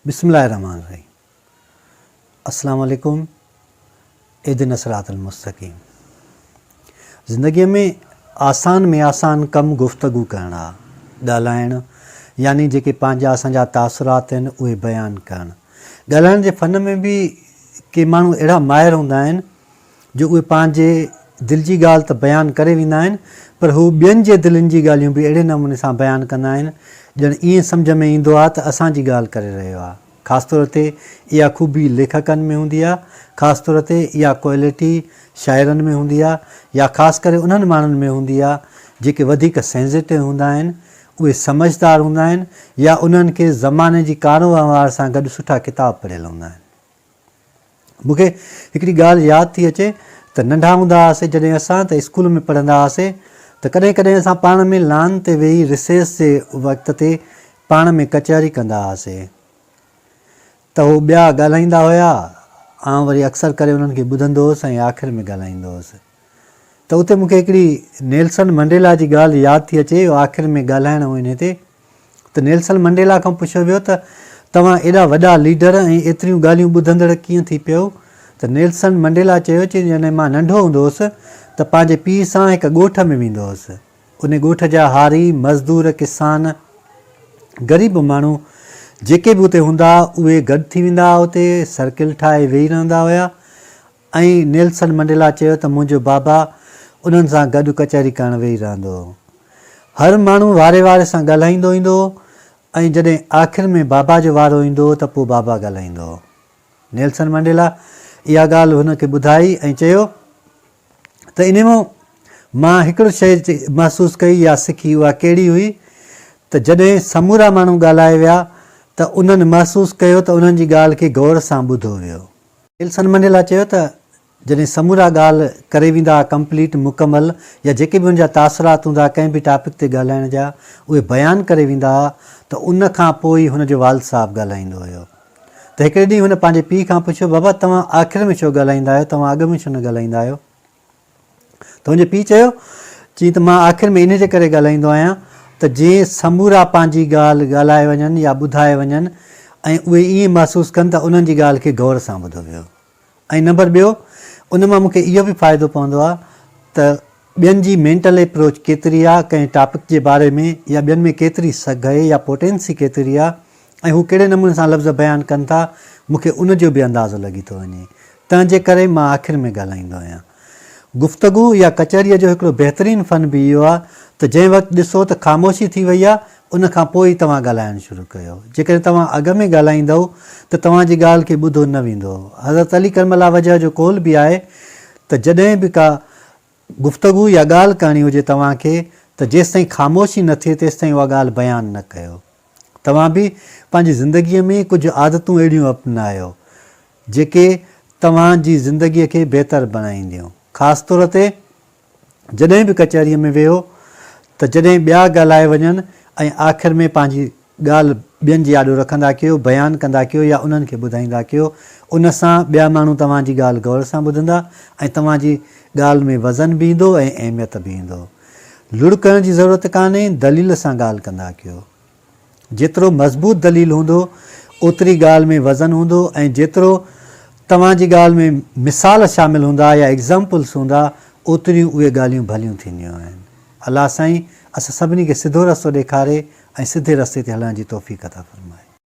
بسم الله الرحمٰن الرحيم السلام عليڪم اهدنا الصراط المستقيم زندگي ۾ آسان ۾ آسان ڪم گفتگو ڪرڻ آ ڳالهائڻ يعني جيڪي پنهنجا اسان جا تاثرات آهن اهي بيان ڪرڻ ڳالهائڻ جي فن ۾ به ڪي ماڻهو اهڙا ماهر هوندا آهن جو اهي پنهنجي دل جي ڳالهه ته بيان ڪري ويندا آهن پر هو ٻين جي دلين جي ڳالهيون به اهڙي نموني سان بيان ڪندا آهن ڄڻ ائين سمجهه ۾ ايندو آهي ته اسان جي ڳالهه ڪري رهيو آهي. خاص طور تي اها خوبي ليکڪن ۾ هوندي آهي، خاص طور تي اها ڪوالٽي شاعرن ۾ هوندي آهي يا خاص ڪري انهن ماڻهن ۾ هوندي آهي جيڪي وڌيڪ سينزيٽو هوندا آهن، اهي سمجهدار هوندا آهن يا انهن کي زماني جي ڪاروهنوار سان گڏ سٺا ڪتاب پڙهيل هوندا آهن. مون کي هڪڙي ڳالهه ياد ٿي اچي ته ننڍا هوندا هئاسي جڏهن اسان ته اسڪول ۾ پڙهندا هئاسي ته ڪڏهن ڪڏهن اسان پاڻ ۾ لان تي ويهي رسيس جي وقت تي پاڻ ۾ ڪچهري ڪندا هئاسي ته هو ٻيا ڳالهائيندا هيا آئون وري اڪثر ڪري انهن کي ٻڌندو هوس ۽ آخر ۾ ڳالهائيندو هوس ته اتي مون کي هڪڙي نيلسن منڊيلا جي ڳالهه ياد ٿي اچي اهو آخر ۾ ڳالهائڻ هو انهي تي ته نيلسن منڊيلا کان پڇيو ويو ته توهان ايڏا وڏا ليڊر ۽ ايتريون ڳالهيون ٻڌندڙ ڪيئن ٿي پيو ته نيلسن منڊيلا چيو چي جڏهن مان ننڍو هوندو هوس ته پنهنجي پيء سان هڪ ڳوٺ ۾ ويندو هوس ان ڳوٺ جا هاري، مزدور، ڪسان، غريب ماڻهو جيڪي به اتي هوندا هئا اهي گڏ ٿي ويندا هئا اتي سرڪل ٺاهي ويهي رهندا هيا ۽ نيلسن منڊيلا چيو ته منهنجو بابا انهن سان گڏ ڪچهري ڪرڻ ويهي رهندو هو. هر ماڻهو واري واري سان ڳالهائيندو ايندو هو ۽ جڏهن آخر ۾ بابا جو وارو ايندو هو ته پوء بابا ڳالهائيندو هو. نيلسن منڊيلا اها ڳالهه هن کي ٻڌائي ۽ چيو ته انهي مان مان هڪڙو شيء محسوس ڪئي يا سکي اها ڪهڙي هئي ته جڏهن سمورا ماڻهو ڳالهائي ويا ته انهن محسوس ڪيو ته انهن جي ڳالهه کي غور سان ٻڌو ويو. نيلسن منڊيلا چيو ته جڏهن سمورا ڳالهه ڪري ويندا ڪمپليٽ، مڪمل، يا جيڪي به ان جا تاثرات هوندا ڪنهن به ٽاپڪ تي ڳالهائڻ جا اهي بيان ڪري ويندا ها ته ان کان پوء ئي هن جو والد صاحب ڳالهائيندو هيو ته هڪڙي ڏينهن هن پنهنجي پيء کان پڇيو بابا توهان آخر ۾ ڇو ڳالهائيندا آهيو توهان اڳ ۾ ڇو نه ڳالهائيندا آهيو؟ ته هن جي پيء چيو، چي ته مان آخر ۾ انهي جي ڪري ڳالهائيندو آهيان ته جيئن سمورا پنهنجي ڳالهه ڳالهائي وڃن يا ٻڌائي وڃن ۽ اهي ائين محسوس ڪن ته انهن جي ڳالهه کي غور سان ٻڌو ويو ۽ نمبر ٻيو ان مان مون کي اهو به فائدو پوندو آهي ته ٻين جي مينٽل ايپروچ ڪيتري آهي ڪنهن ٽاپڪ جي باري ۾ يا ٻين ۾ ڪيتري سگهه اهي يا پوٽينسي ڪيتري آهي ۽ هو ڪهڙي نموني سان لفظ بيان ڪن ٿا، مون کي ان جو به اندازو لڳي ٿو وڃي. تنهن جي ڪري مان آخر ۾ ڳالهائيندو آهيان. گفتگو يا ڪچهريء جو هڪڙو بهترين فن به اهو آهي ته جنهن وقت ڏسو ته خاموشي ٿي وئي آهي، ان کان پوء ئي توهان ڳالهائڻ شروع ڪيو. جيڪڏهن توهان اڳ ۾ ڳالهائيندؤ ته توهان جي ڳالهه کي ٻڌو نه ويندو. حضرت علي ڪرم الله وجهه جو قول به آهي ته جڏهن به ڪا گفتگو يا ڳالهه ڪرڻي هجي توهان کي ته جيستائين خاموشي نه ٿئي تيستائين اها ڳالهه بيان نه ڪيو. توهان به پنهنجي زندگيء ۾ ڪجهه عادتون اهڙيون اپنايو جيڪي توهان جي زندگيء کي بهتر بڻائينديون. خاص طور تي جڏهن به ڪچهريء ۾ ويهو ته جڏهن ٻيا ڳالهائي وڃن ۽ آخر ۾ پنهنجي ڳالهه ٻين جي آڏو رکندا ڪيو، بيان ڪندا ڪيو يا انهن کي ٻڌائيندا ڪيو، ان سان ٻيا ماڻهو توهان جي ڳالهه غور سان ٻڌندا ۽ توهان جي ڳالهه ۾ وزن به ايندو ۽ اهميت به ايندو. لڙ ڪرڻ جي ضرورت ڪانهي، دليل سان ڳالهه ڪندا ڪيو. جيترو مضبوط دليل هوندو، اوتري ڳالهه ۾ وزن هوندو ۽ جيترو توهان جي ڳالهه ۾ مثال شامل هوندا يا Examples هوندا، اوتريون اهي ڳالهيون ڀليون ٿينديون آهن. الله سائين اسان سڀني کي سڌو رستو ڏيکاري ۽ سڌي رستي تي هلڻ جي توفيق عطا فرمائي.